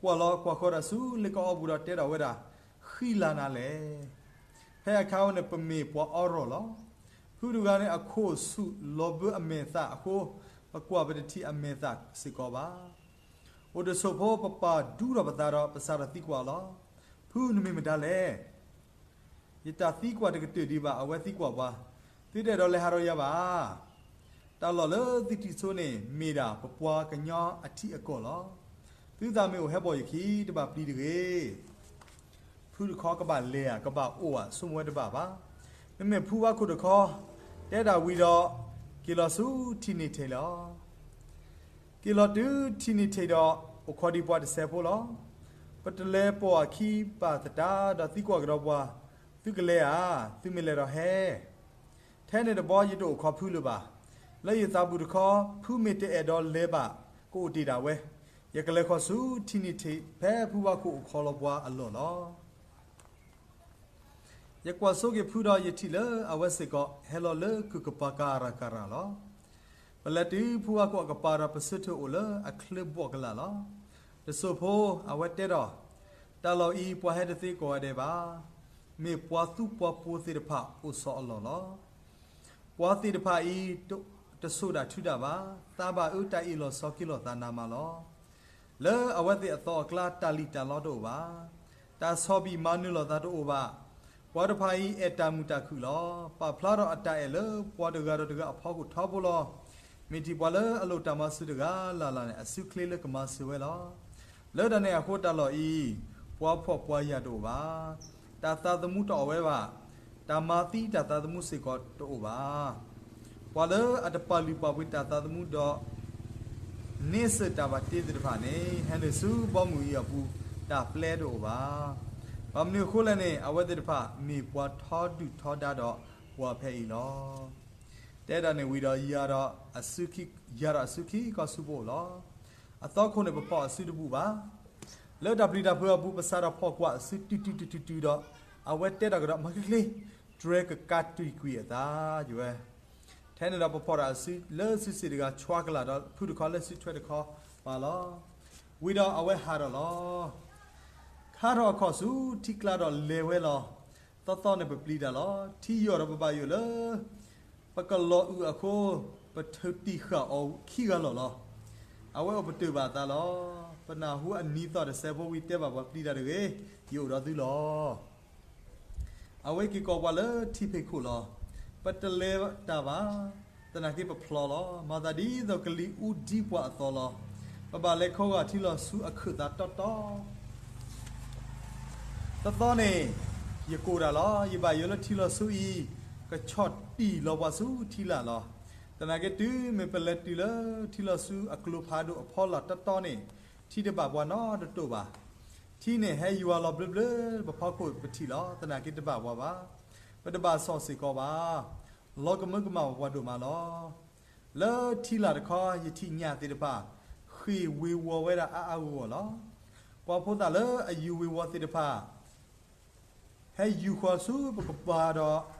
ကွၢ်လီၤကွၢ်ဃီၤတၢ်ဆူလ့ကအိပူၤဒီးတဲထီၣ်ဝဲဒၣ်, ဃံလၤနၤလဲၣ်. ဖဲအခါဝဲန့ၣ် ပမ့ၢ်ပှၤအီရီၣ်လီၤ. ဖုတဂၤန့ၣ် အခိၣ်ဆူၣ်လီၤဘၢအမဲာ်သၣ်အဃိ, ပကွၢ်ပတထံၣ်အမဲာ်သၣ်စ့ၢ်ကီးဘၣ်. အိၣ်တဆိးဖိ ပပာ်ဒူထီၣ်ပသးဒီး ပစးထီၣ်သံကွၢ်လီၤ. ဖုနမ့ၢ်မတၤလဲၣ်. ယတၢ်သံကွၢ်တကတၢၢ်ဒံးဘၣ် အဝဲသံကွၢ်ပှၤ, သုတအဲၣ်ဒိးလဲၤဟးဒီးယၤဘၣ်ဧါ. တၢ်လီၢ်လၢသုထံၣ်ဆိန့ၣ် မ့ၢ်ဒၣ်ပပှၤကညီအထံအကီၢ်လီၤ. သုသးမ့ၢ်အိၣ်ဟဲဘီၣ်ယခံ တဘၣ်ပျံၤတဂ့ၤ. ဖုတခီကဘၣ်လဲၤဧါ ကဘၣ်အိၣ်ဧါ ဆိကမိၣ်ဝဲတဘၣ်ဘၣ်. မ့မ့ၢ်ဖုဝါခိၣ်တခီ တဲဒၣ်ဝံၤဒီး က့ၤလီၤဆူထံနံၣ်ထံးလီၤ. က့ၤလီၤတုၤထံနံၣ်ထံးဒီး အိၣ်ခိးဒံးပှၤတစဲးဖိလီၤ. ပတလဲၤပိာ်အခံဘၣ်သတးဒီးသံကွၢ်ကဒီးပှၤ, သုကလဲၤဧါ, သုမ့ၢ်လဲၤဒီးဟဲ. ထဲန့ၣ်တဘျီယတအိၣ်ခိးဖုလၢၤဘၣ်. လၢယသးပူၤတခီ ဖုမ့ၢ်တအဲၣ်ဒိးလဲၤဘၣ် ကအိၣ်တ့ၢ်ဒၣ်ဝဲ, ယကလဲၤဃီၤဆူထံနံၣ်ထံး ဖဲဖုဝါခိၣ်အိၣ်ခိးလီၤပှၤအလီၢ်လီၤ. ယကွၢ်ဆိက့ၤဖုဒီးယထံၣ်လၢအဝဲစ့ၢ်ကီး ဟဲလီၤလၢကုၢ်ကပၤကၤရၤကၤရၤလီၤ. ပလဲၤတုၤဖုဝါခိၣ်အကပၤဒီး ပဆၢထၢၣ်အိၣ်လၢအချၢဘီၣ်ကလာ်လီၤ. တစိၢ်ဖိအဝဲတဲဒီး, တၢ်လီၢ်အံၤ ပှၤဟဲတသ့ကိးဂၤဒဲးဘၣ်. မ့ၢ်ပှၤသူပှၤပိာ်သ့ၣ်တဖၣ်အိၣ်ဆီၣ်အလီၢ်လီၤ. ပှၤသ့ၣ်တဖၣ်အံၤ တဆိၣ်တၢ်ထုတၢ်ဘၣ်, သးဘၣ်အၢတၢ်အ့ၣ်လိာ်ဆိးက့လိာ်သးနးမးလီၤ. လၢအဝဲသ့ၣ်အသီအကျါ တၢ်လံၣ်တၢ်လီတအိၣ်ဘၣ်. တၢ်ဆီၣ်ဘံၣ်မၤနၢၤလိာ်သးတအိၣ်ဘၣ်. ပှၤတဖၣ်အံၤ အဲၣ်တၢ်မုာ်တၢ်ခုၣ်လီၤ. ပာ်ဖျါထီၣ်အတၢ်အဲၣ်လၢပှၤတဂၤဒီးတဂၤအဖီခိၣ်ထီဘိလီၤ. မ့ၢ်ထံၣ်ပှၤလၢအလိၣ်တၢ်မၤစၢၤတဂၤလၢ်လၢ်န့ၣ် အစုချ့လၢကမၤစၢၤဝဲလီၤ. လၢတၢ်န့ၣ်အဃိတၢ်လီၢ်အံၤ ပှၤဖှီၣ်ပှၤယာ်တအိၣ်ဘၣ်. တၢ်သးသမူတအိၣ်ဝဲဘၣ်. တၢ်မၤသံတၢ်သးသမူစ့ၢ်ကီးတအိၣ်ဘၣ်. ပှၤလၢအတပာ်လုၢ်ပာ်ပှ့ၤတၢ်သးသမူဒီး န့ဆၢၣ်တၢ်ဘၣ်တ့သ့ၣ်တဖၣ်န့ၣ် ဟဲနုာ်ဆူဘီမုၢ်အံၤအပူၤ တၢ်ပျဲတအိၣ်ဘၣ်. ဘၣ်မနုၤအဃိလဲၣ်န့ၣ် အဝဲသ့ၣ်တဖၣ်မ့ၢ်ပှၤထီဒုၣ်ထီဒါဒီးပှၤဖဲအံၤလီၤ. တဲဒၣ်န့ၣ်ဝံၤဒီး ယၤဒီးအစုခံ ယၤဒီးအစုခံခီဆူပအိၣ်လီၤ. အသီခိၣ်န့ၣ် ပဖီၣ်အစုတဘူၣ်ဘၣ်. လၢတၢ်ပျံၤတၢ်ဖုးအပူၤ ပစးထီၣ်ဖီၣ်ကွၢ်အစုတုၤတုၤတုၤတုၤတုၤဒီး အဝဲတဲတၢ်ကဒီး မၤချ့ချ့, တြဲၤကကးတံာ်ကွံာ်အသးယဝဲ. ထဲန့ၣ်ဒီးပဖီၣ်တၢ်အစုလၢစုစ့ၣ်တဂၤ ဆွါကလာ်ဒီး ဖုတခီလၢစုထွဲတခီပၤလီၤ. ဝံၤဒီးအဝဲဟးထီၣ်လီၤ. ခါထီၣ်အခီၣ်ဆူထံကျါဒီးလဲၤဝဲလီၤ. သီသီန့ၣ်ပပျံၤတၢ်လီၤ. ထံယိာ်ဒီးပဘၣ်ယိၣ်လၢ ပကလီၤအုၣ်အဃိ ပထုးတံၢ်ဃာ်အီၤခံဂၤလီၢ်လီၤ. အဝဲအိၣ်ပတုာ်ဘၣ်အသးလီၤ. ပနၢ်ဟူအနံၤသီၣ်တစဲးဖိဝံၤတဲဘၣ်ပှၤပျံၤတၢ်တဂ့ၤ, ယအိၣ်ဒီးသုလီၤ. အဝဲက့ၤကိးပှၤလၢထံဖံးခိၣ်လီၤ. ပတလဲၤတၢ်ဘၣ်. သနာ်က့ပဖျီလီၤ. မၤသးဒ်သိးကလံၤအူဒံပှၤအသိးလီၤ. ပဘၣ်လဲၤခီဂာ်ထံလီၤဆူအခၢၣ်သးတီတီ သီသီန့ၣ် ယကိးတၢ်လီၤ. ယဘၣ်ယိၣ်လၢထံလီၤဆူအံၤ ကဆီၣ်တံၢ်လီၤပှၤဆူထံလာ်လီၤ. သနာ်က့တုၤမ့ၢ်ပလဲၤတုၤလၢထံလီၤဆူအကျိၤဖးဒိၣ်အဖီလာ်တီတီန့ၣ် ထံတဘၣ်ပှၤနီတတိၢ်ဘၣ်. ထံန့ၣ်ဟဲယွၤလီၤဘျၢဘျၢပဖီခိၣ်ပထံၣ်လီၤ. သနာ်က့တဘၣ်ပှၤဘၣ်. ပတဘၣ်ဆီၣ်စ့ၢ်ကီးဘၣ်. လီၤကမၢကမၣ်ပှၤဒိၣ်မးလီၤ. လၢထံလာ်တခီ ယထံၣ်ညၣ်သ့ၣ်တဖၣ် ဃ့ၢ်ဝ့ၤဝီၤဝဲဒၣ်အါအါဂီၢ်ဂီၢ်လီၤ. ပှၤဖိသၣ်လၢအယူၤဝ့ၤဝီၤသ့ၣ်တဖၣ် ဟဲယူၤဃီၤဆူပကပၤဒီး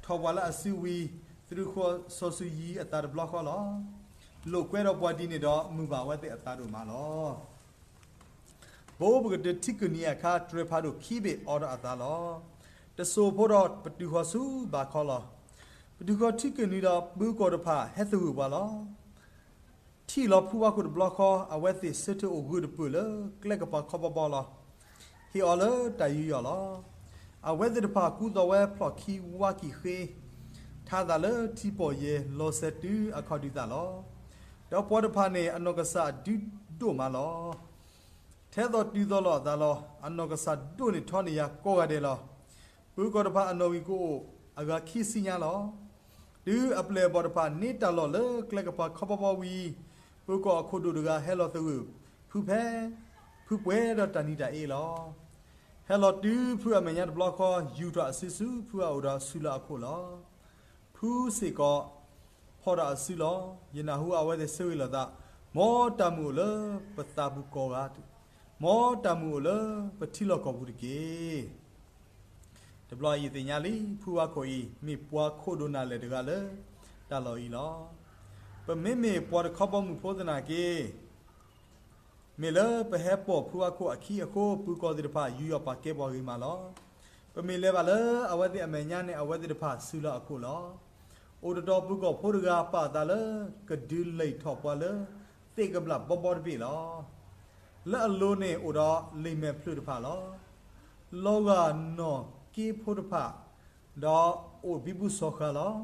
ထီၣ်ပှၤလၢအစုဝံၤ သရူးဃီၤစီၤစုၤယံၤအသးတဘျီဃီလီၤ. လိာ်ကွဲဒီးပှၤဒ်န့ၣ်ဒီး မုာ်ဘၣ်အဝဲသ့ၣ်အသးဒိၣ်မးလီၤ. ဘိပကတၢၢ်ထံကၢၢ်နံၤအခါ တြဲၤဖးဒိၣ်ခံဘ့ၣ်အိးထီၣ်အသးလီၤ. တစိၢ်ဖိဒီးပတုၤဃီၤဆူဘးခီလီၤ. ပတုၤဃီၤထံကၢၢ်နံၤဒီး ပၢၤကီၢ်တဖၣ်ဟဲသဂၢၢ်ပှၤလီၤ. ထံၣ်လီၤဖုဝါခိၣ်တဘျီဃီ အဝဲသ့ၣ်ဆၢထၢၣ်အိၣ်ဂၢၢ်တပၢၢ်လၢကျဲကပၤခီဘီဘီလီၤ. ဟ့ၣ်အီၤလၢတၢ်ယူးယီၣ်လီၤ. အဝဲသ့ၣ်တဖၣ်ကူသိးဝဲဖျီၣ်ခံဝါကံၢ်ဃ့ ထါသးလၢထံပီၣ်ယဲၢ် လီၤစဲၤတုၤအခီၣ်ဒုးသၣ်လီၤ. ဒီးပှၤတဖၣ်န့ၣ် အနီၢ်ကစၢ်အဒုဒိၣ်မးလီၤ. ထဲသိးတုၤသိးလိာ်အသးလီၤ. အနီၢ်ကစၢ်ဒိၣ်န့ၢ်ထီန့ၢ်ယၤကိးဂၤဒဲးလီၤ. ပၢၤကီၢ်တဖၣ်အနီၣ်ဂံၢ်ကအိၣ် အဂၤခံဆံညါလီၤ. တုၤအပျဲၢ်အဘီၣ်တဖၣ်န့ၢ်တၢ်လီၢ်လၢကျဲကပၤခီဘီဘီဝံၤ ပၢၤကီၢ်အခိၣ်ဒိၣ်တဂၤဟဲလီၤသဂၢၢ် ဖုဖဲ ဖုပှဲၤဒီးတၢ်နံၤတၢ်အ့လီၤ. ဟဲလီၤတုၤဖုအမဲာ်ညါတဘျီဃီ ယူၤထီၣ်အစုဆူဖုအအိၣ်ဒီးဆူၣ်လီၤအခိၣ်လီၤ. ဖုစ့ၢ်ကီး ဖီၣ်ဒီးအစုလီၤ. ယနၢ်ဟူအဝဲသ့ၣ်ဆၢဂ့ၤလိာ်သး, မ်တၢ်မုာ်အိၣ်လၢပသးပူၤကိးဂၤ, မ်တၢ်မုာ်အိၣ်လၢပထံလီၢ်ကီၢ်ပူၤတက့ၢ်. တဘျီယသ့ၣ်ညါလံ ဖုဝါခိၣ်အံၤ မ့ၢ်ပှၤခိၣ်ဒိၣ်နၢ်လဲၢ်တဂၤလၢတၢ်လီၢ်အံၤလီၤ. ပမ့မ့ၢ်ပှၤတခီဘီမုၢ်ဖိသနာ်က့ မ့ၢ်လၢပဟဲပိာ်ဖုဝါခိၣ်အခံအဃိ ပၢၤကီၢ်သ့ၣ်တဖၣ် ယူးယီၣ်ပာ်ကဲပှၤဂ့ၤမးလီၤ. ပမ့ၢ်လဲၤဘၣ်လၢအဝဲသ့ၣ်အမဲာ်ညါန့ၣ် အဝဲသ့ၣ်တဖၣ်စုလၢအခိၣ်လီၤ. အိၣ်တတီၤပၢၤကီၢ်ဖိတဂၤပာ်အသးလၢ ကဒုးလံာ်ထီၣ်ပှၤလၢ သ့ၣ်ကဘျၣ်ဘီဘီတဘ့ၣ်လီၤ. လၢအလိၤန့ၣ်အိၣ်ဒီးလံာ်မဲာ်ဖျၢၣ်တဖၣ်လီၤ. လီၤဂာ်နီၣ်က့ဖိတဖၣ် ဒီးအိၣ်ဘံဘူစီၤဃာ်လီၤ.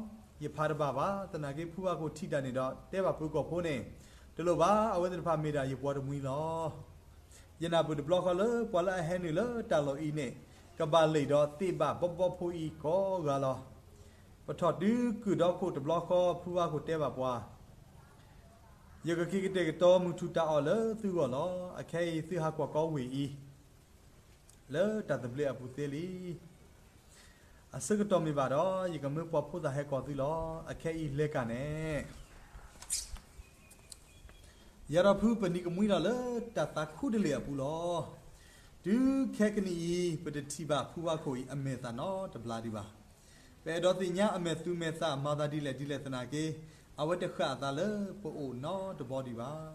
ယဖးတဘၣ်ဘၣ်, သနာ်က့ဖုဝါခိၣ်ထံၣ်တၢ်န့ၣ်ဒီး တဲဘၣ်ပၢၤကီၢ်ဖိန့ၣ်, တလိၣ်ဘၣ်, အဝဲသ့ၣ်တဖၣ်မ့ၢ်ဒၣ်ယပှၤတမှံၤလီၤ. ယနၢ်ပၢၢ်တဘျီဃီလၢပှၤလၢအဟဲနုာ်လၢတၢ်လီၢ်အံၤန့ၣ် ကဘၣ်လံာ်ဒီးသ့ၣ်ဘၣ်ဘီဘီဖိအံၤကိးဂၤလီၤ. ပထီၣ်တုၤကုၢ်ဒီခိၣ်တဘျီဃီ ဖုဝါခိၣ်တဲဘၣ်ပှၤ, ယကက့ၤကတဲာ်ကတီၤမုၢ်ထူၣ်တၢ်အီၣ်လၢသုဂီၢ်လီၤ. အခဲအံၤသုဟးကွၢ်ကီဝ့ၢ်အံၤ လၢတၢ်သဘျ့အပူၤသ့လံ. အဆၢကတီၢ်မ့ၢ်ဘၣ်ဒီး ယကမၢပှၤဖိသၣ်ဟဲကီၢ်သုလီၤ. အခဲအံၤလဲၤကၣ်န့ၣ် ယၤဒီးဖုပနံၤကမှံလီၤလၢတၢ်သးခူတလ့ၢ်အပူၤလီၤ. တုၤခဲကနံၣ်အံၤ ပတထံၣ်ဘၣ်ဖုဝါခိၣ်အံၤအမဲာ်သၣ်နီတဘျီဒံးဘၣ်. ပအဲၣ်ဒိးသ့ၣ်ညါအမဲာ်သူမဲာ်သၣ်မၤသးဒ်လဲၣ်ဒ်လဲၣ်သနာ်က့, အဝဲတဃၣ်အသးလၢပအိၣ်နီတဘျီဒံးဘၣ်.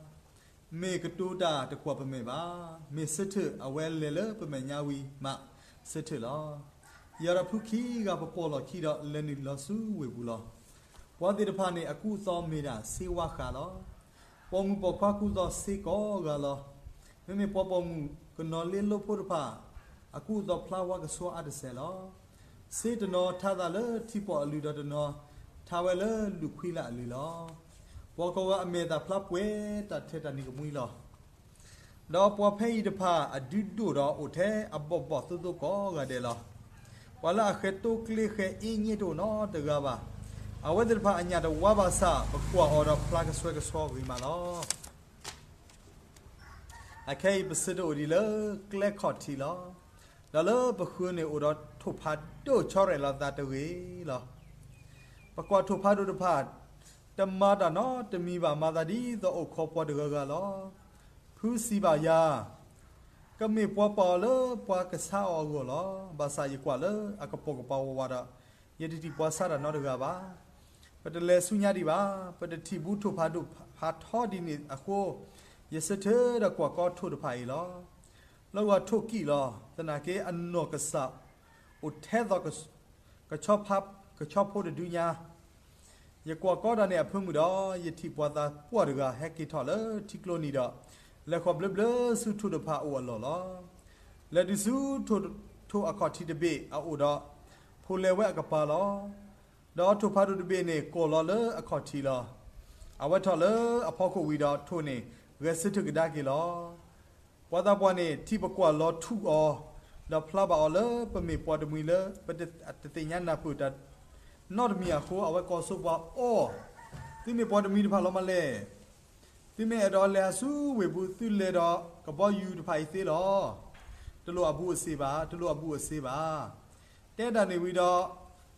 မ့ၢ်ကတိၤတၢ်တကွီၢ်ပမဲာ်ဘၣ်. မ့ၢ်ဆၢထၢၣ်အဝဲလဲၤလၢပမဲာ်ညါဝံၤမးဆၢထၢၣ်လီၤ. ယၤဒီးဖုခံဂၤပပိာ်လီၢ်ခံဒီးလဲၤနုာ်လီၤဆူဝ့ၢ်ပူၤလီၤ. ပှၤသ့ၣ်တဖၣ်န့ၣ် အကူအသီမ့ၢ်ဒၣ်စ့ဝါဃးလီၤ. ပိာ်မုၣ်ပိာ်ခွါကူအသီစ့ကိးဂၤလီၤ. မ့မ့ၢ်ပှၤပိာ်မုၣ်ကနီၤလ့လိဖိတဖၣ် အကူအသီဖျါဝါကဆှီအါတစဲးလီၤ. စ့တနီၤထါသးလၢထံပီၣ်အလုၢ်ဒီးတနီၤ ထါဝဲလၢလုၢ်ခွံလၢအလုၢ်လီၤ. ပှၤကိးဂၤအမဲာ်သၣ်ဖျါပှဲၤတၢ်ထဲတၢ်နံၤကမှံလီၤ. ဒီးပှၤဖဲအံၤတဖၣ်အဒုးဒိၣ်ဒီးအိၣ်ထဲအဘီၣ်ဘီၣ်သိသိကိးဂၤဒဲးလီၤ. ပှၤလၢအဃဲၤတိကျ့ဃဲၤအ့ည့တိၣ်နီတဂၤဘၣ်. အဝဲသ့ၣ်တဖၣ်အညၣ်တဝါဘၣ်ဆၣ် ပကွၢ်အီၤဒီးဖျါကဆှဲကဆှီဂ့ၤမးလီၤ. အခဲအံၤပစုတအိၣ်ဒံးလၢကျဲခီၣ်ထံးလီၤ. ဒီးလၢပဃၢၤန့ၣ်အိၣ်ဒီးထိၣ်ဖးဒိၣ်ဆီရဲၣ်လီၤသးတဂ့ၤလီၤ. ပကွၢ်ထိၣ်ဖးဒိၣ်တဖၣ် တမၤတၢ်နီတမံၤဘၣ် မၤသးဒ်သိးအိၣ်ခိးပှၤတဂၤဂၤလီၤ. ဖုစံးဘၣ်ယၤ, ကမ့ၢ်ပှၤပာ်အီၤလၢပှၤကဆါအီၤအဂီၢ်လီၤ. ဘၣ်ဆၣ်ယကွၢ်လၢအကပိာ်ကပၤဝးဝးဒီး ယတထံၣ်ပှၤဆါတၢ်နီတဂၤဘၣ်. ပတလဲၤဆူညါဒံးဘၣ်. ပတထံၣ်ဘူးထိၣ်ဖးဒိၣ်ဖးထီဒ်န့ၣ်အဃိ ယဆၢထၢၣ်ဒီးကွၢ်ကီထိၣ်တဖၣ်အံၤလီၤ. လီၤဂာ်ထိၣ်ကံၣ်လီၤ. သနာ်က့အနီၢ်ကစၢ်အိၣ်ထဲသိး ကဆီဖိတဒုညါ ယကွၢ်ကီတၢ်န့ၣ်အဖၢမုၢ်ဒီး ယထံၣ်ပှၤသးပှၢ်တဂၤဟဲက့ၤထီၣ်လၢထံကျိနံၤဒီး လဲၤဃီၤဘျၢဘျၢဆူထိၣ်တဖၣ်အိၣ်အလီၢ်လီၤ. လဲၤတုၤဆူ ထိၣ်အခီၣ်ထံးတဘ့ၣ်အအိၣ်ဒီး ဖိလဲၤဝဲအကပၤလီၤ. ဒီးထိၣ်ဖးဒိၣ်တဘ့ၣ်န့ၣ် ကိၢ်လီၤလၢအခီၣ်ထံးလီၤ. အဝဲထီၣ်လၢအဖီခိၣ်ဝံၤဒီးထိၣ်န့ၣ် ဂဲၤဆၢထၢၣ်ကဒါက့ၤလီၤ. ပှၤသးပှၢ်န့ၣ် ထံၣ်ပကွၢ်လီၤထူၣ်အီၤ ဒီးဖျါဘၣ်အီၤလၢပမ့ၢ်ပှၤတမှံၤလၢ ပတသ့ၣ်ညါနၢ်ပၢၢ်တၢ်နီတမံၤအဃိ အဝဲကိးဆိပှၤအီၤ, သုမ့ၢ်ပှၤတမှံၤတဖၣ်လီၤမးလဲၣ်. သုမ့ၢ်အဲၣ်ဒိးလဲၤဟးဆူဝ့ၢ်ပူၤ သုလဲၤဒီးကဘီယူၤတဖၣ်အံၤသ့လီၤ. တလိၣ်အဘူးအစ့ဘၣ်, တလိၣ်အဘူးအစ့ဘၣ်. တဲတၢ်န့ၣ်ဝံၤ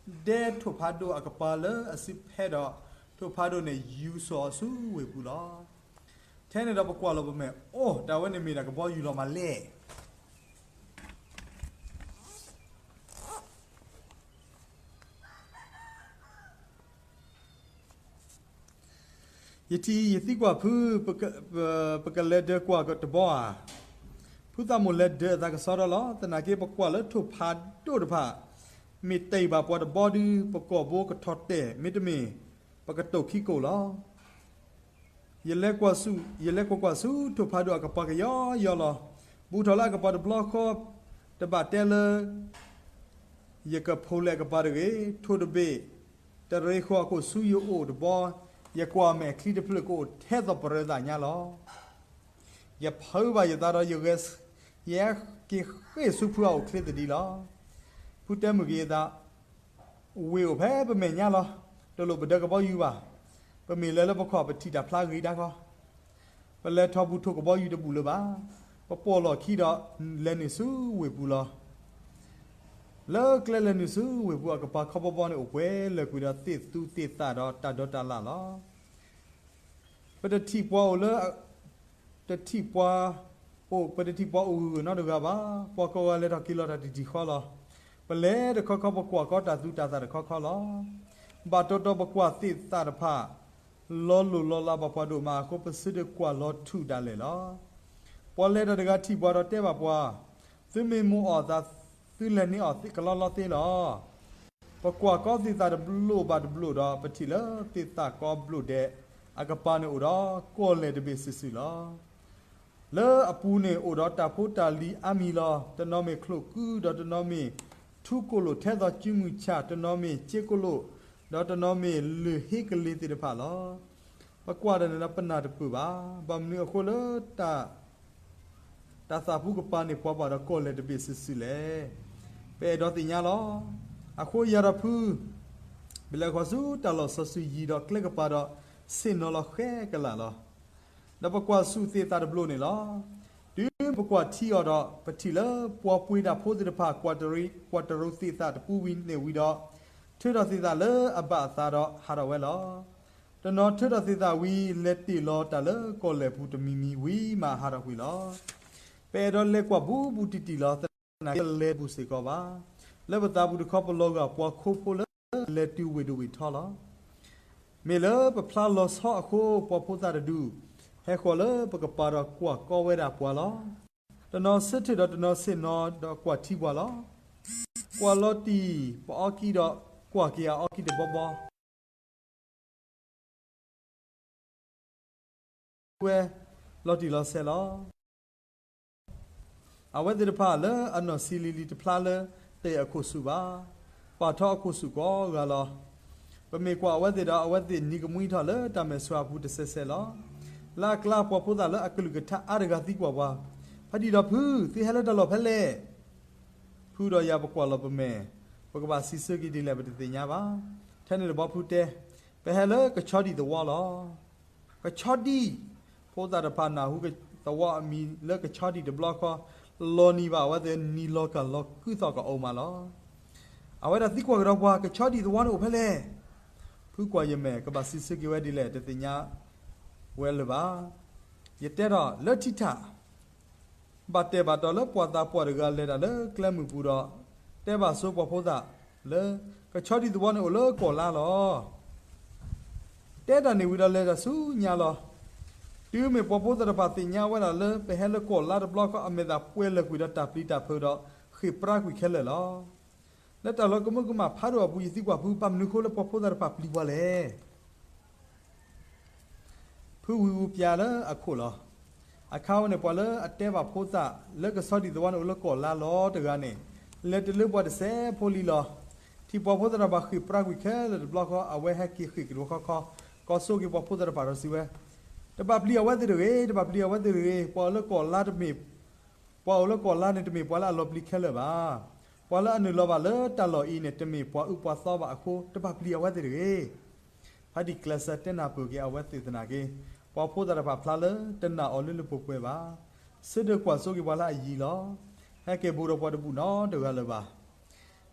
ဒီး ဒဲထိၣ်ဖးဒိၣ်အကပၤလၢအစုဖဲဒီး ထိၣ်ဖးဒိၣ်န့ၣ် ယူၤစိာ်အီၤဆူဝ့ၢ်ပူၤလီၤ. ထဲန့ၣ်ဒီးပကွၢ်လီၤပမဲာ်, အိၣ်, တၢ်ဝဲန့ၣ်မ့ၢ်ဒၣ်ကဘီယူၤလီၤမးလဲၣ်. ယထံၣ်ယသံကွၢ်ဖု, ပကလဲၤဒၢးကွၢ်တဘီဧါ. ဖုသးမိၣ်လဲၤဒၢးအသးကစီဒီလီၤ. သနာ်က့ ပကွၢ်လၢထိၣ်ဖးဒိၣ်တဖၣ် မ့ၢ်တ့ၢ်ဘၣ်ပှၤတဘီဒု ပကိာ်ဘိကထီၣ်တဲာ်, မ့တမ့ၢ် ပကတိၢ်ခံကိာ်လီၤ. ယလဲၤကွၢ်ဆူ, ယလဲၤကွၢ်ကွၢ်ဆူထိၣ်ဖးဒိၣ်အကပၤကယီယီလီၤ. ဘူးထီၣ်လၢအကပၤတဘျီဃီ, တဘၣ်တဲလၢ ယကဖိးလဲၤအကပၤတဂ့ၤ. ထိၣ်တဘ့ၣ် တရ့ဃီၤအခိၣ်ဆူယအိၣ်တဘီ, ယကွၢ်မဲာ်ချံတဖျၢၣ်ကအိၣ်ထဲသိးပရၢသးညါလီၤ. ယဖုးဘၣ်ယသးဒီး ယဟဲက့ၤဃ့ၢ်ဆူဖုအအိၣ်ချ့သဒံလီၤ. ဖုတဲမုၢ်က့ၤအသး, ဝ့ၢ်အိၣ်ဖဲပမဲာ်ညါလီၤ. တလိၣ်ပဒၢးကဘီယူၤဘၣ်. ပမ့ၢ်လဲၤလၢပခီၣ် ပထံၣ်တၢ်ဖျါဂ့ၤတၢ်ဃီ. ပလဲၤထီၣ်ဘူးထိၣ်ကဘီယူၤတဘူးလၢၤဘၣ်. ပပိာ်လီၢ်ခံဒီး လဲၤနုာ်ဆူဝ့ၢ်ပူၤလီၤ. လၢကျဲလဲၤနုာ်ဆူဝ့ၢ်ပူၤအကပၤခီဘီဘီန့ၣ် အိၣ်ပှဲၤလၢာ်ကွံာ်ဒီးသ့ၣ်သူသ့ၣ်သၣ်ဒီးတၢ်ဒိးတၢ်လၣ်လီၤ. ပတထံၣ်ပှၤအိၣ်လၢ တထံၣ်ပှၤအိၣ်, ပတထံၣ်ပှၤအိၣ်ဂၢၢ်ဂၢၢ်နီတဂၤဘၣ်. ပှၤကိးဂၤလဲၤထီၣ်က့ၤလီၤတၢ်တထံၣ်ဃီလီၤ. ပလဲၤတခီခီ ပကွၢ်ကီတၢ်သူတၢ်သၣ်တခီခီလီၤ. ဘၣ်တီတီပကွၢ်သ့ၣ်သၣ်တဖၣ် လီၤလိၢ်လီၤလးဘၣ်ပှၤဒိၣ်မးအဃိ ပစုဒုးကွၢ်လီၤထူၣ်ဒၣ်လဲာ်လီၤ. ပှၤလဲၤတၢ်တဂၤထံၣ်ပှၤဒီးတဲဘၣ်ပှၤ, သုမ့ၢ်မိၣ်အီၣ်သး, သုလဲၤန့ၢ်အီၣ်ကလီလီသ့လီၤ. ပကွၢ်ကီသ့ၣ်သၣ်တဘျိးဘၣ်တဘျိးဒီး ပထံၣ်လၢသ့ၣ်သၣ်ကီဘျိးဒဲးအကပၤန့ၣ်အိၣ်ဒီး ကီၢ်လဲၢ်တဘ့ၣ်စုာ်စုာ်လီၤ. လၢအပူၤန့ၣ်အိၣ်ဒီးတၢ်ဖိတၢ်လံၤအါမံၤလီၤ. တနီၤမ့ၢ်ချိၣ်ကုဒီးတနီၤမ့ၢ်ထူကိၣ်လိၣ်ထဲသိးစုမုၢ်ဆၣ်, တနီၤမ့ၢ်စ့ကိၣ်လိၣ်, ဒီးတနီၤမ့ၢ်လၢၢ်ဟ့ကလ့ၤသ့ၣ်တဖၣ်လီၤ. ပကွၢ်တၢ်န့ၣ်ဒီးပနၢ်တပၢၢ်ဘၣ်. ဘၣ်မနုၤအဃိလၢ တၢ်သၣ်ပူၤကပၤန့ၣ် ပှၤဘၣ်ဒီးကီၢ်လဲၢ်တဘ့ၣ်စုာ်စုာ်လဲၣ်. ပအဲၣ်ဒိးသ့ၣ်ညါလီၤ. အဃိယၤဒီးဖု ပလဲၤဃီၤဆူတၢ်လီၢ်စီဆှံယံၤဒီးကျဲကပၤဒီး ဆ့ၣ်နီၤလီၤဃဲကလာ်လီၤ. ဒီးပကွၢ်ဆူၣ်သ့ၣ်သၣ်တဘျိးန့ၣ်လီၤ. တုၤပကွၢ်ထံအီၤဒီး ပထံၣ်လၢပှၤပှ့ၤတၢ်ဖိသ့ၣ်တဖၣ် ကွၢ်တရူးသ့ၣ်သၣ်တပူၤဝံၤန့ၣ်ဝံၤဒီး ထုးထီၣ်သ့ၣ်သၣ်လၢအဘၣ်အသးဒီးဟးထီၣ်ဝဲလီၤ. တနီၤထုးထီၣ်သ့ၣ်သၣ်ဝံၤ လဲၤတ့ၢ်လီၤတၢ်လၢကီၢ်လဲၢ်ပူၤတမံၤမံၤဝံၤမးဟးထီၣ်ကွံာ်လီၤ. ပအဲၣ်ဒိးလဲၤကွၢ်ဘူးဘူးတံၢ်တံၢ်လီၤ. သနာ်က့လဲၤတဘူၣ်စ့ၢ်ကီးဘၣ်. လၢပသးပူၤတခီ ပလီၤဂာ်ပှၤခီဖိလၢလဲၤတုၤဝ့ၢ်ဒိၣ်ဝ့ၢ်ထီလီၤ. မ့ၢ်လၢပဖျါလီၤဆီအဃိ ပှၤဖိသၣ်တဒူၣ် ဟဲဃီၤလၢပကပၤဒီးကွၢ်ကီဝဲဒၣ်ပှၤလီၤ. တနီၤဆၢထၢၣ်ဒီးတနီၤဆ့ၣ်နီၤဒီးကွၢ်ထံပှၤလီၤ. ကွၢ်လီၤတံၢ်ပအီကံဒီးကွၢ်က့ၤအအီကံတဘီဘီ ဝဲလီၤတံၢ်လီၤဆဲးလီၤ. အဝဲသ့ၣ်တဖၣ်လၢအနီၢ်ဆံးလံၤလံၤတဖျါလၢတအဲၣ်အခိၣ်ဆူၣ်ဘၣ်, ပာ်ထီအခိၣ်ဆူၣ်ကိးဂၤလီၤ. ပမ့ၢ်ကွၢ်အဝဲသ့ၣ်ဒီး အဝဲသ့ၣ်နံၤကမှံထီၣ်လၢတၢ်မဲာ်ဆှးအပူၤတစဲးစဲးလီၤ. လၢအကျါပှၤဖိသၣ်လၢအကလုၢ်ကထါအါတဂၤသံကွၢ်ပှၤ, ဖးဒံၣ်ဒီးဖု သုဟဲလၢတၢ်လီၢ်ဖဲလဲၣ်. ဖုဒီးယၤပကွၢ်လီၤပမဲာ်, ပကဘၣ်စံးဆၢက့ၤဒ်လဲၣ်ပတသ့ၣ်ညါဘၣ်. ထဲန့ၣ်တဘျီဖုတဲ, ပဟဲလၢကဆီဒံၣ်သဝီလီၤ. ကဆီဒံၣ်, ဖိသၣ်တဖၣ်နၢ်ဟူသဝီအမံၤလၢကဆီဒံၣ်တဘျီဃီ, လီၤနံၤဘၣ်အဝဲသ့ၣ်နံၤလီၤကၢ်လီၤကုသီၣ်ကအိၣ်မးလီၤ. အဝဲဒၣ်သံကွၢ်ကဒီးပှၤ ကဆီဒံၣ်သဝီန့ၣ်အိၣ်ဖဲလဲၣ်. ဖုကွၢ်ယမဲာ် ကဘၣ်စံးဆၢက့ၤဝဲဒ်လဲၣ် တသ့ၣ်ညါဝဲလၢၤဘၣ်. ယတဲဒီးလၢထံထၣ် ဘၣ်တဲာ်ဘၣ်တီၤလၢပှၤသးပှၢ်တဂၤလဲၤတၢ်လၢကျဲမုၢ်ပူၤဒီး တဲဘၣ်ဆိပှၤဖိသၣ်လၢ ကဆီဒံၣ်သဝီန့ၣ်အိၣ်လၢကီၢ်လါလီၤ. တဲတၢ်န့ၣ်ဝံၤဒီးလဲၤတၢ်ဆူညါလီၤ. တုၤမ့ၢ်ပှၤဖိသၣ်တဖၣ်သ့ၣ်ညါဝဲဒၣ်လၢ ပဟဲလၢကီၢ်လါတဘျီဃီ အမဲာ်သၣ်ပှဲၤလၢာ်ကွံာ်ဒီးတၢ်ပျံၤတၢ်ဖုးဒီး ဃ့ၢ်ပြါကွံာ်ခဲလၢာ်လီၤ. လၢတၢ်လီၤကမၢကမၣ်ဖးဒိၣ်အပူၤ ယသံကွၢ်ဖု ဘၣ်မနုၤအဃိလၢပှၤဖိသၣ်တဖၣ်ပျံၤပှၤလဲၣ်. ဖုဝံၤအူပျးလၢအခိၣ်လီၤ. အခါဝဲန့ၣ် ပှၤလၢအတဲဘၣ်ဖိသၣ်လၢကဆီဒံၣ်သဝီန့ၣ်အိၣ်လၢကီၢ်လါလီၤတဂၤန့ၣ် လဲၤတလၢပှၤတစဲးဖိလံလီၤ. ထံၣ်ပှၤဖိသၣ်တဖၣ်ဃ့ၢ်ပြါကွံာ်ခဲလၢာ်တဘျီဃီ အဝဲဟဲက့ၤဃ့ၢ်ကဒီးခီခီ ကိးဆိက့ၤပှၤဖိသၣ်တဖၣ်ဒီးစံးဝဲ, တဘၣ်ပျံၤအဝဲသ့ၣ်တဂ့ၤ, တဘၣ်ပျံၤအဝဲသ့ၣ်တဂ့ၤ, ပှၤအိၣ်လၢကီၢ်လါတမ့ၢ် ပှၤအိၣ်လၢကီၢ်လါန့ၣ် တမ့ၢ်ပှၤလၢအလီၤပျံၤခဲလၢာ်ဘၣ်. ပှၤလၢအနုာ်လီၤဘၣ်လၢတၢ်လီၢ်အံၤန့ၣ် တမ့ၢ်ပှၤအုၣ်ပှၤသီဘၣ်အဃိ တဘၣ်ပျံၤအဝဲသ့ၣ်တဂ့ၤ. ဖးဒံၣ်ကျဲးစၢးတဲနၢ်ပၢၢ်က့ၤအဝဲသ့ၣ်သနာ်က့ ပှၤဖိသၣ်တဖၣ်ဖျါလၢတနာ်အီၤလၢလၢပှဲၤပှဲၤဘၣ်. ဆၢထၢၣ်ကွၢ်စိက့ၤပှၤလၢအယံၤလီၤ. ဟဲက့ၤဘူးဒီးပှၤတဘူၣ်နီတဂၤလၢၤဘၣ်.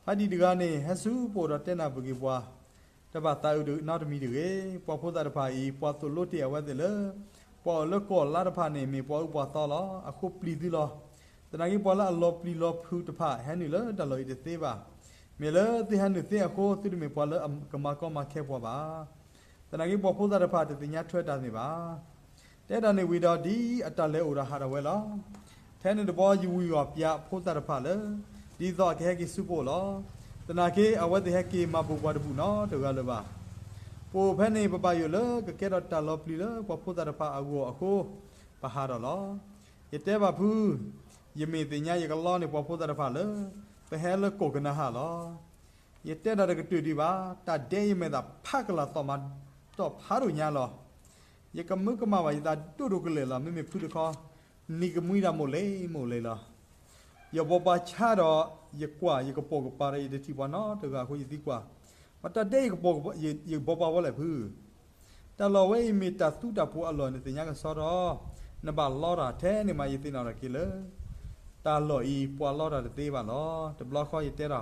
ဖးဒံၣ်တဂၤန့ၣ် ဟဲဆူပအိၣ်ဒီးတဲနၢ်ပၢၢ်က့ၤပှၤ တဘၣ်သးအုးနီတမံၤတဂ့ၤ. ပှၤဖိသၣ်တဖၣ်အံၤ ပှၤသိၣ်လိတ့ၢ်အဝဲသ့ၣ်လၢ ပှၤအိၣ်လၢကီၢ်လါတဖၣ်န့ၣ် မ့ၢ်ပှၤအုၣ်ပှၤသီလီၤ. အဃိပျံၤသုလီၤ. သနာ်က့ပှၤလၢအလီၤပျံၤလီၤဖုးတဖၣ် ဟဲနုာ်လၢတၢ်လီၢ်အံၤတသ့ဘၣ်. မ့ၢ်လၢသုဟဲနုာ်သ့အဃိ သုတမ့ၢ်ပှၤလၢအကမၤကီမၤခဲပှၤဘၣ်. သနာ်က့ပှၤဖိသၣ်တဖၣ်တသ့ၣ်ညါထွဲတၢ်န့ၣ်ဘၣ်. တဲတၢ်န့ၣ်ဝံၤဒီးဒ်အတၢ်လဲၤအိၣ်ဒီးဟးထီၣ်ဝဲလီၤ. ထဲန့ၣ်တဘျီယဝံၤဂီၤပၠးဖိသၣ်တဖၣ်လၢ ဒ်သိးအကဟဲက့ၤဆူပအိၣ်လီၤ. သနာ်က့အဝဲသ့ၣ်ဟဲက့ၤမၤဘူးပှၤတဘူၣ်နီတဂၤလၢၤဘၣ်. ပအိၣ်ဖဲန့ၣ် ပဘၣ်ယိၣ်လၢကကဲထီၣ်တၢ်လီၤပျံၤလၢပှၤဖိသၣ်တဖၣ်အဂီၢ်အဃိ ပဟးထီၣ်လီၤ. ယတဲဘၣ်ဖု ယမ့ၢ်သ့ၣ်ညါယကလီန့ၢ်ပှၤဖိသၣ်တဖၣ်လၢ ပဟဲလၢကီၢ်ကနၤဧၣ်လီၤ. ယတဲတၢ်တကတၢၢ်ဒံးဘၣ်, တၢ်ဒဲယမဲာ်သၣ်ဖးကလၤသီၣ်မၤတီၢ်ဖးဒိၣ်ညါလီၤ. ယကမၢကမၣ်ဘၣ်ယသးဒိၣ်ဒိၣ်ကလဲာ်လီၤ. မ့မ့ၢ်ဖုတခီ နံၤကမှံဒၣ်မိၢ်လ့မိၢ်လ့လီၤ. ယဘိးဘၣ်ဆါဒီး ယကွၢ်ယကပိာ်ကပၤဒီး ယတထံၣ်ပှၤနီတဂၤအဃိ ယသံကွၢ်, မတၤဒဲယကပိာ်ယဘိးဘၣ်ဝဲလဲၣ်ဖု တၢ်လီၢ်ဝဲအံၤမ့ၢ်တၢ်သူတၢ်ပှိၤအလီၢ်န့ၣ် သ့ၣ်ညါကစီဒီ, နဘၣ်လီတၢ်ထဲန့ၣ်မး ယသ့ၣ်နီၣ်ထီၣ်က့ၤလၢ တၢ်လီၢ်အံၤ ပှၤလီတၢ်တသ့ဘၣ်လီၤ. တဘျီဃီယတဲဒီး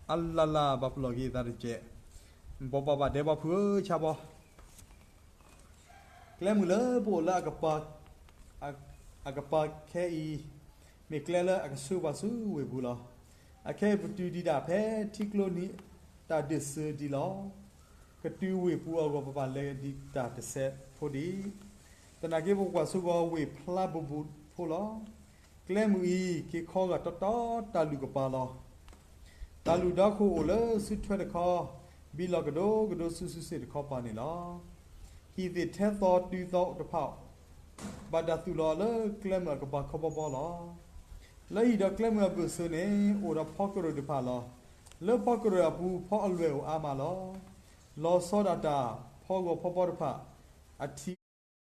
အလၢ်လၢ်ဘၣ်ပလီၢ်က့ၤယသးတကဲး, ဘိးဘၣ်ဘၣ်ဒဲဘီဖုဧၢ ဆါဘီ ကျဲမုၢ်လၢပအိၣ်လၢ အကပၤခဲအံၤ မ့ၢ်ကျဲလၢအကဆှၢပှၤဆူဝ့ၢ်ပူၤလီၤ. အခဲအံၤပတုၤဒံးဒၣ်ဖဲထံကျိနံၤ တၢ်ဒုးစၢၤဒံးလီၤ. ကတုၤဝ့ၢ်ပူၤအဂီၢ် ပဘၣ်လဲၤဒံးတၢ်တစဲးဖိဒံး, သနာ်က့ပကွၢ်ဆိကီးဝ့ၢ်ဖျါဘူးဘူး ဖိလီၤ. ကျဲမုၢ်အံၤ က့ၤခီဂာ်တီတီတၢ်လုၢ်ကပၤလီၤ. တၢ်လုၢ်ဒီခိၣ်အိၣ်လၢစုထွဲတခီ, ဘံၣ်လီၤကဒိကဒိစုာ်စုာ်စ့ၣ်တခီပၤန့ၣ်လီၤ. ဟံၣ်သ့ၣ်ထဲသိးတုၤသိးတဖၣ် ဘၣ်တၢ်သူၣ်လီၤလၢကျဲမုၢ်အကပၤခီဘီဘီလီၤ. လၢဟံၣ်ဒီးကျဲမုၢ်အဘၢၣ်စၢၤန့ၣ် အိၣ်ဒီးဖီကရၢၢ်တဖၣ်လီၤ. လၢဖီကရၢၢ်အပူၤ ဖီအလွဲၢ်အိၣ်အါမးလီၤ. လီၤဆီဒၣ်တၢ် ဖီဂီၤဖီဘီတဖၣ် အထံ